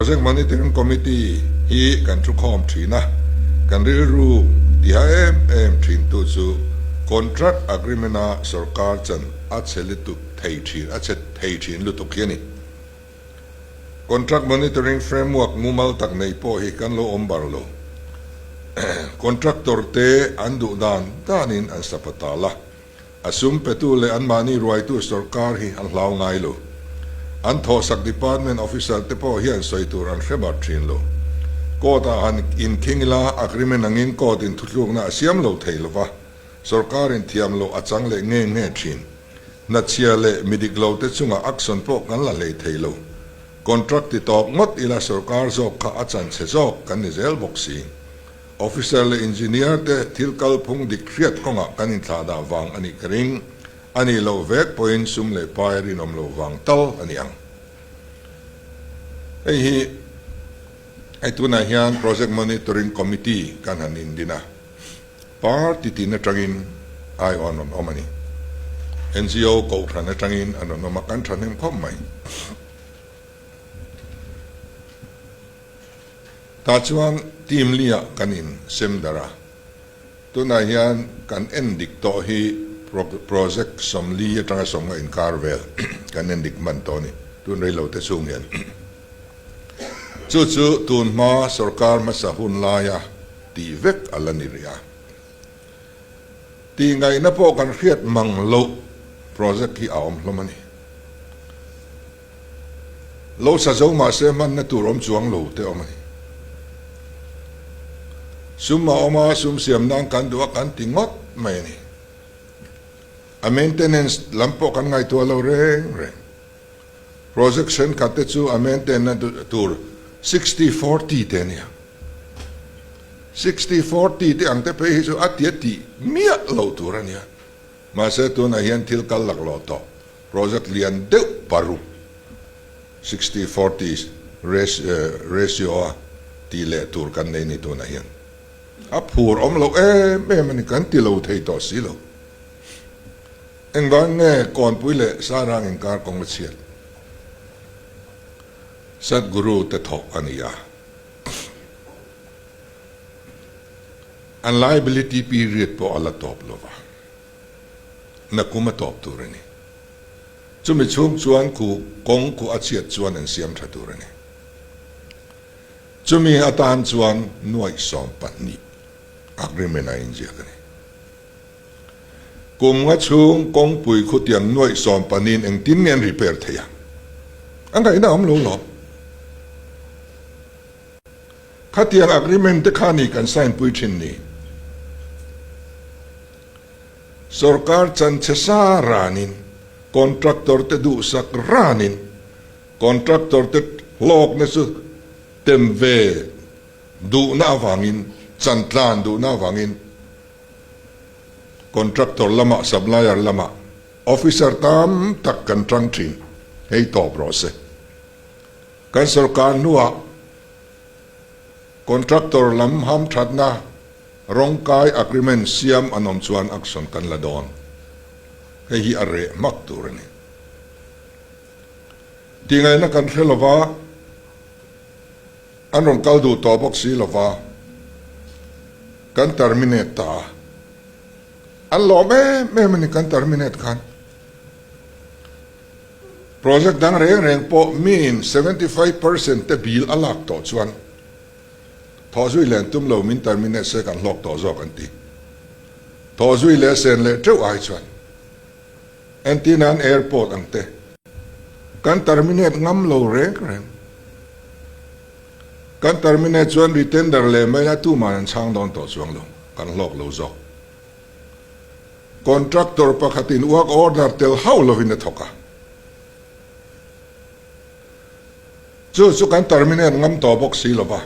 Project Monitoring Committee hi kan thukhawm thin a, kan rilru tiha em em thintu chu Contract Agreement-a sorkar chan a chhe lutuk thei thin a chhe thei thin lutuk hi a ni. Contract Monitoring Framework mumal tak nei pawh hi kan lo awm bar lo. Contractor te an duh dan danin an sapatal a. A sum petu leh anmahni ruaitu sorkar hi an hlau ngai lo. An thawhsak department officer te pawh hian sawi tur an hre bar thin lo. Court ah han inkhing ila agreement angin court in thuthlukna a siam lo thei lova, sorkar in thiam loh a chang leh nge nge thin. Hnachhia leh mi dik lo te chungah action pawh kan la hlei thei lo. Contract ti tawp ngawt ila sorkar zawk kha a chanchhe zawk kan ni zel bawk si. Officer leh Engineer te thil kalphung dik hriat kawngah kan inthlahdah vang a nih ka ring. A nih loh vek pawhin sum leh pai rinawm lo vang tal a ni ang. Hei hi hei tunah hian Project Monitoring Committee kan han indin a, party tin atangin aiawh an rawn awm a ni. NGO kohhran atangin an rawn awm a, kan thahnem khawp mai. Tah chuan team li-ah kan in sem darh a, tunah hian kan en dik tawh hi project 40 atanga 50 inkar vel kan en dik hman tawh a ni, tun rei lo te chhung hian. Chu chu tun hma sorkar hmasa hun laia tih vek a la ni rih a. Tih ngaihna pawh kan hriat mang loh project hi a awm hlawm a ni. Lo sa zo mahse hmanna tur awm chuang lo te awm a ni. Sum a awm a, sum siam nan kan duh a kan ti ngawt mai a ni. A maintenance lam pawh kan ngaihtuah lo reng reng. Project thenkhat te chu a maintain-na tur 60-40 te a nia. 60-40 te ang te phei hi chu a tia tih miah loh tur a nia. Mahse tunah hian thil kal laklawh tawh. Project lian deuh paruk, 60-40 ratio a tih leh tur kan nei ni tunah hian. A phur awm loh em em a ni, kan ti lo thei tawh si lo. Engvang nge Kawnpui leh Sairang inkar kawng a chhiat? Sadhguru te thawk a ni a. An liability period pawh a la tawp lo va. Nakum a tawp tur a ni. Chumi chhung chuan khu kawng khu a chhiat chuan an siam tha tur a ni. Chumi atan chuan nuaih 12 agreement a inziak a ni. Kum nga chhung kawngpui khu tiang nuaih sawmpahnihin engtin nge an repair thei ang? A ngaihna a awm lo lawm. Khatiang agreement te kha ni kan sign pui thin ni. Sorkar chanchhe sa ranin, contractor te duhsak ranin, contractor te hlawkna chu tem ve duhna avangin, chantlan duhna avangin contractor lamah, supplier lamah officer tam tak kan tang thin. Hei tawp rawh se. Kan sorkar hnuah contractor lam hamthatna rawngkai agreement siam an awm chuan action kan la dawn. Hei hi a reh hmak tur a ni. Tingaihna kan hre lova, an rawn kal duh tawh bawk si lova, kan terminate ta a. An lawm em em a ni kan terminate khan. Project dang reng reng pawh miin 75% te bill a lak tawh chuan thawh zui len tum lo min terminate se kan hlawk tawh zawk an ti. Thawh zui leh sen leh teuh ai chuan entirnan airport ang te kan terminate ngam lo reng reng. Kan terminate chuan retender leh mai la tuman an chhang dawn tawh chuang lo, kan hlawk lo zawk. Contractor pakhatin work order tel hauh lovin a thawk a. Chu chu kan terminate ngam tawh bawk si lova,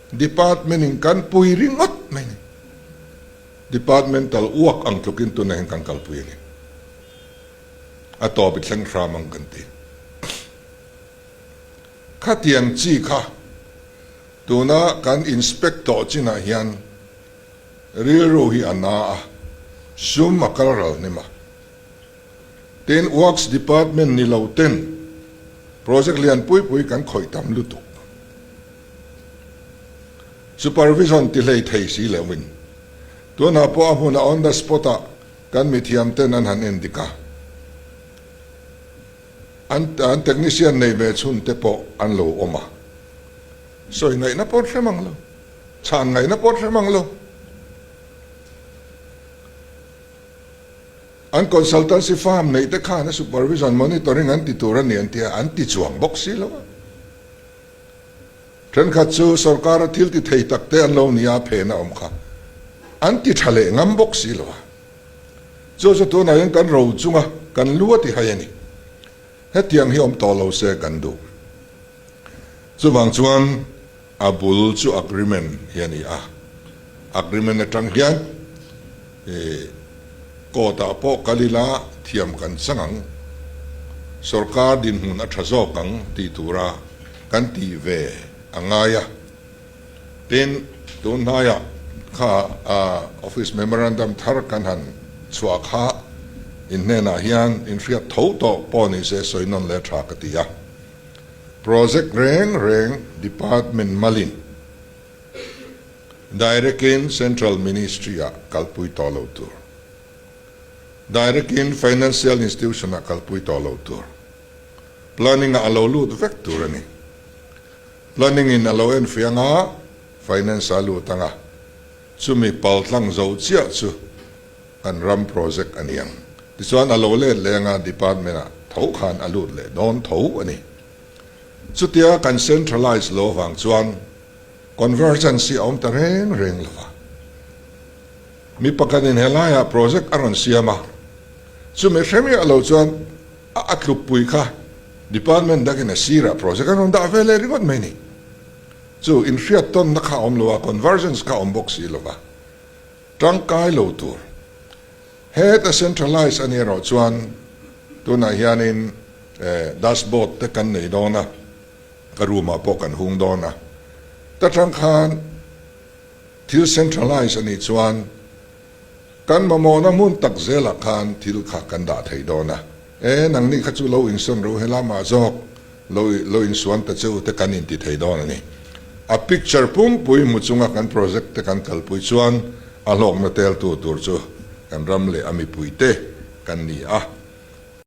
department in kan pui ringawt mai ni. Departmental work ang tlukin tunah hian kan kalpui a ni. A tawp i thleng hram ang kan ti. Khatiang chi kha tuna kan inspect tawh chinah hian Rilru hi a na a, sum a kal ral hnem a. Tin, Works Department ni lo ten project lian pui pui kan khawih tam lutuk. Supervision ti hlei thei si loin tunah pawh a hmunah on the spot ah kan mithiam ten an han en dik a, an an technician nei ve chhun te pawh an lo awm a, sawi ngaihna pawh an hre mang lo, chhan ngaihna pawh an hre mang lo. An consultancy firm neih te khan a supervision monitoring an ti tur a ni an ti a, an ti chuang bawk si lo a. Thenkhat chu sorkara thil ti thei tak te an lo ni a, phen a awm kha an ti tha leh ngam bawk si lo a. Chu chu tunah hian kan ro chunga kan lu a ti hai a ni. Hetiang hi awm tawh lo se kan duh. Chuvang chuan a bul chu agreement hi a ni a, agreement atang hian court ah pawh kal ila thiam kan chang ang, sorkar dinhmun a tha zawk ang tih tura kan tih ve a ngai a. Tin, tun hnaiah kha office memorandum thar kan han chhuah kha in hnenah hian inhriat tho tawh pawh ni se sawi nawn leh tha ka ti a. Project reng reng Department malin direct-in Central Ministry-ah kalpui tawh lo tur. Direct-in Financial Institution-ah kalpui tawh lo tur. Planning-ah a lo lut vek tur a ni. Planning-in a lo enfiah anga Finance-a lut anga chumi paltlang zo chiah chu kan ram project a ni ang. Tichuan a lo let leh anga department-ah tho khan a lut leh dawn tho a ni. Chutia kan centralize lo vang chuan convergence hi a awm ta reng reng lo va. Mi pakhatin helaiah project a rawn siam a, chumi hre miah lo chuan a a tlukpui kha department dangin a sirah project an rawn dah ve leh ringawt mai ni. Chu inhriattawnna kha a awm lo a, convergence kha a awm bawk si lo va. Tangkai lo tur. Heta centralize a ni erawh chuan tunah hianin dashboard te kan nei dawn a, ka room ah pawh kan hung dawn a. Ta tang khan thil centralize a nih chuan kan mamawhna hmun tak zelah khan thil kha kan dah thei dawn a. E, nangni kha chu lo insawn ro helamah zawk Lo lo insuan ta che u te kan inti thei dawn a ni. A picture pumpui hmu chunga kan project te kan kalpui chuan a hlawkna teltu tur chu kan ram leh a mipui te kan ni a.